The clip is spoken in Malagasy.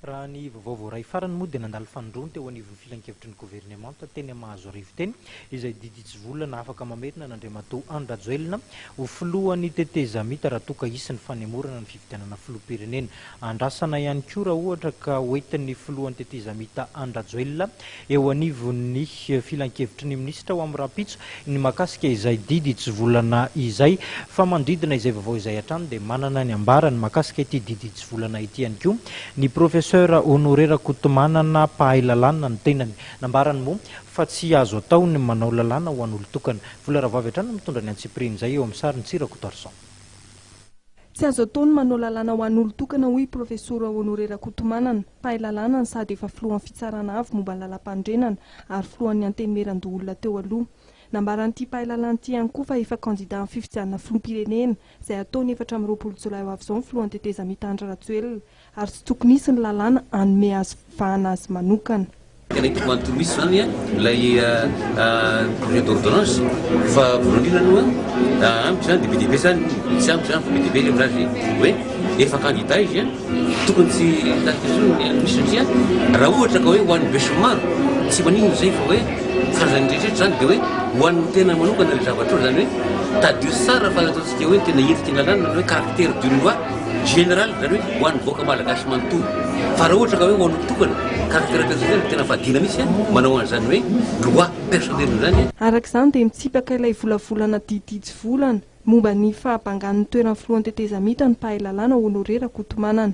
Raha ny vaovao voaray farany moa dia nandalo fanindroany teo anivon'ny filankevitry ny governemanta teny Mahazoarivo teny izay didy hitsivolana afaka mamerina an'Andriamatoa Andry Rajoelina ho filohan'ny tetezamita raha toa ka hisy ny fanemorana ny fifidianana filoham-pirenena. Andrasana ihany koa raha ohatra ka hoentin'ny filohan'ny tetezamita Andry Rajoelina eo anivon'ny filankevitry ny minisitra ho amin'ny rahampitso ny mahakasika izay didy hitsivolana izay. Fa manodidina izay vaovao izay hatrany dia manana ny ambarany mahakasika ity didy hitsivolana ity ihany koa ny Professeur Honoré Rakotomanana, mpahay lalàna ny tenany. Nambarany moa fa tsy azo atao ny manao lalàna ho an'olon-tokana. Vola Rahavavy hatrany no mitondra ny antsipirian'izay eo amin'ny sarin'i Tsirakotoarison. Tsy azo atao ny manao lalàna ho an'olon-tokana hoy i Profesora Honoré Rakotomanana, mpahay lalàna no sady efa filohan'ny Fitsarana avo momba ny lalàmpanorenana ary filohan'ny Antenimierandoholona teo aloha. Nambaran'ity mpahay lalàna ity ihany koa fa efa kandida amin'ny fifidianana filoham-pirenena izay hatao ny 24 jolay ho avy izao ny filohan'ny tetezamita Andry Rajoelina ary tsy tokony hisy ny lalàna hanome azy vahana azy manokana. Tena hitako manontolo mihitsy izany ilay projet d'ordonnance fa voalohany indrindra aloha amiko izany dia be dia be izany, tsy amiko izany fa be dia be ilay milaza hoe efa candidat izy an, tokony tsy hitarika intsony ny minisitra satria raha ohatra ka hoe ho an'ny besinimaro tsy maninona izay fa hoe karazan'ny rehetra izany dia hoe ho an'ny tena manokana ilay zavatra eo izany hoe tadidio tsara fa ataontsika hoe tena endriky ny lalàna ny hoe caractère d'une loi Général, izany hoe ho an'ny vahoaka malagasy manontolo. Fa raha ohatra ka hoe ho an'olon-tokana, caractère personnel tena fadiana mihitsy manao an'izany hoe loi personnel izany. Araka izany dia mitsipaka ilay volavolana didy hitsivolana momba ny fahabangan'ny toeran'ny filohan'ny tetezamita ny mpahay lalàna Honoré Rakotomanana.